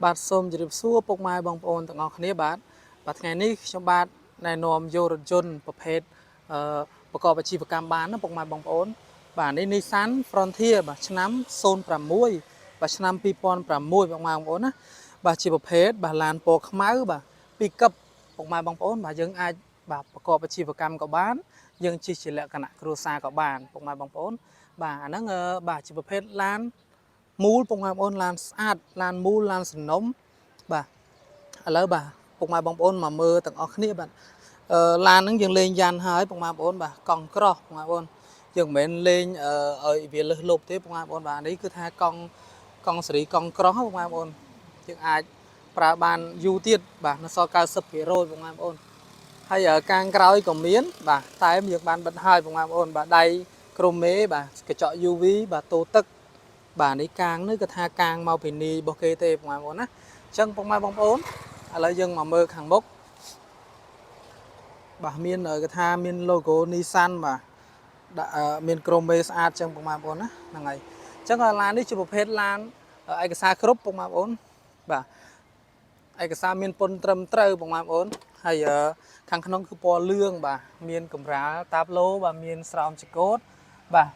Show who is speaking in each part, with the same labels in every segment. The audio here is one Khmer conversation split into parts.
Speaker 1: បាទសូមជម្រាបសួរពុកម៉ែបងប្អូនទាំងអស់គ្នាបាទបាទថ្ងៃនេះខ្ញុំបាទណែនាំយករថយន្តប្រភេទអឺប្រកបអាជីវកម្មបានណាពុកម៉ែបងប្អូនបាទនេះ Nissan Frontier បាទឆ្នាំ06បាទឆ្នាំ2006ពុកម៉ែបងប្អូនណាបាទជាប្រភេទបាទឡានពណ៌ខ្មៅបាទពីរកឹបពុកម៉ែបងប្អូនបាទយើងអាចបាទប្រកបអាជីវកម្មក៏បានយើងជិះជាលក្ខណៈគ្រួសារក៏បានពុកម៉ែបងប្អូនបាទអាហ្នឹងបាទជាប្រភេទឡាន មូលពុកម៉ែបងប្អូនឡានស្អាតឡានមូលឡានសំណុំបាទឥឡូវបាទពុកម៉ែបងប្អូនមកមើលទាំងអស់គ្នាបាទអឺឡានហ្នឹងយើងលេងយ៉ាន់ហើយពុកម៉ែបងប្អូនបាទកង់ក្រោះពុកម៉ែបងប្អូនយើងមិនមែនលេងអឺឲ្យវាលឹះលប់ទេពុកម៉ែបងប្អូនបាទនេះគឺថាកង់កង់សេរីកង់ក្រោះពុកម៉ែបងប្អូនយើងអាចប្រើបានយូរទៀតបាទនៅសល់90%ពុកម៉ែបងប្អូនហើយកាងក្រោយក៏មានបាទតែយើងបានបិទហើយពុកម៉ែបងប្អូនបាទដៃក្រមេបាទកញ្ចក់ UV បាទតូទឹក បាទនេះកាងនេះគឺថាកាងមកពីនីរបស់គេទេពុកម៉ែបងប្អូនណាអញ្ចឹងពុកម៉ែបងប្អូនឥឡូវយើងមកមើលខាងមុខបាទមានគេថាមាន logo Nissan បាទដាក់មានក្រុមមេស្អាតអញ្ចឹងពុកម៉ែបងប្អូនណាហ្នឹងហើយអញ្ចឹងឡាននេះជាប្រភេទឡានឯកសារគ្រប់ពុកម៉ែបងប្អូនបាទឯកសារមានពន្ធត្រឹមត្រូវពុកម៉ែបងប្អូនហើយខាងក្នុងគឺពណ៌លឿងបាទមានកម្រាលតាប្លូបាទមានស្រោមចកោតបាទ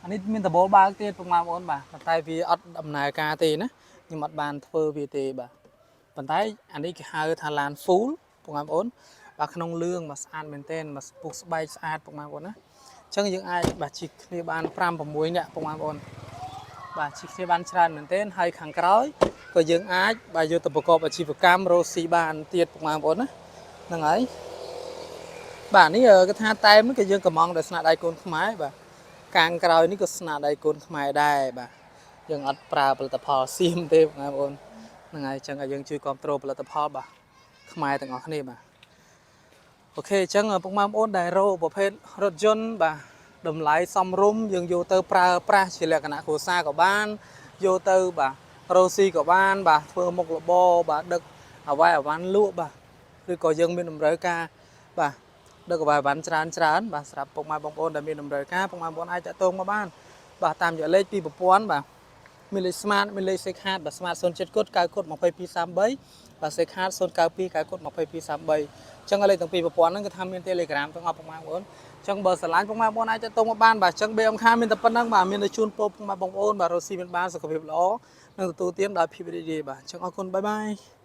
Speaker 1: អានេះមានដបូលបើកទៀតពុកម៉ែបងប្អូនបាទប៉ុន្តែវាអត់ដំណើរការទេណាខ្ញុំអត់បានធ្វើវាទេបាទប៉ុន្តែអានេះគេហៅថាឡាន full ពុកម៉ែបងប្អូនបាទក្នុងលឿងបាទស្អាតមែនទែនបាទពុះស្បែកស្អាតពុកម៉ែបងប្អូនណាអញ្ចឹងយើងអាចបាទជិះគ្នាបាន5 6នាក់ពុកម៉ែបងប្អូនបាទជិះគ្នាបានច្រើនមែនទែនហើយខាងក្រោយក៏យើងអាចបាទយកទៅប្រកបអាជីវកម្មរកស៊ីបានទៀតពុកម៉ែបងប្អូនណាហ្នឹងហើយបាទនេះគេថាតែមនេះក៏យើងកំងដោយស្នាដៃកូនខ្មែរបាទកាងក្រោយនេះក៏ស្នាដៃកូនខ្មែរដែរបាទយើងអត់ប្រើផលិតផលសៀមទេបងប្អូនហ្នឹងហើយអញ្ចឹងឲ្យយើងជួយគ្រប់គ្រងផលិតផលបាទខ្មែរទាំងអស់គ្នាបាទ OK អញ្ចឹងពុកម៉ែបងប្អូនដែលរកប្រភេទរថយន្តបាទតម្លៃសមរម្យយើងយកទៅប្រើប្រាស់ជាលក្ខណៈគ្រួសារក៏បានយកទៅបាទរកស៊ីក៏បានបាទធ្វើមុខរបរបាទដឹកអវ៉ៃអវ៉ាន់លក់បាទឬក៏យើងមានតម្រូវការបាទដឹកអវ៉ៃអវ៉ាន់ច្រើនច្រើនបាទសម្រាប់ពុកម៉ែបងប្អូនដែលមានតម្រូវការពុកម៉ែបងប្អូនអាចតាក់ទងមកបានបាទតាមរយៈលេខពីប្រព័ន្ធបាទមានលេខ Smart មានលេខ Cellcard បាទ Smart 07គុត9គុត2233បាទ Cellcard 092 9គុត2233អញ្ចឹងលេខទាំងពីរប្រព័ន្ធហ្នឹងគឺថាមាន Telegram ទាំងអស់ពុកម៉ែបងប្អូនអញ្ចឹងបើស្រឡាញ់ពុកម៉ែបងប្អូនអាចតាក់ទងមកបានបាទអញ្ចឹង BMK មានតែប៉ុណ្្នឹងបាទមានតែជូនពរពុកម៉ែបងប្អូនបាទរកស៊ីមានបានសុខភាពល្អនិងទទួលទានដោយភាពរីករាយបាទអញ្ចឹងអរគុណ bye bye.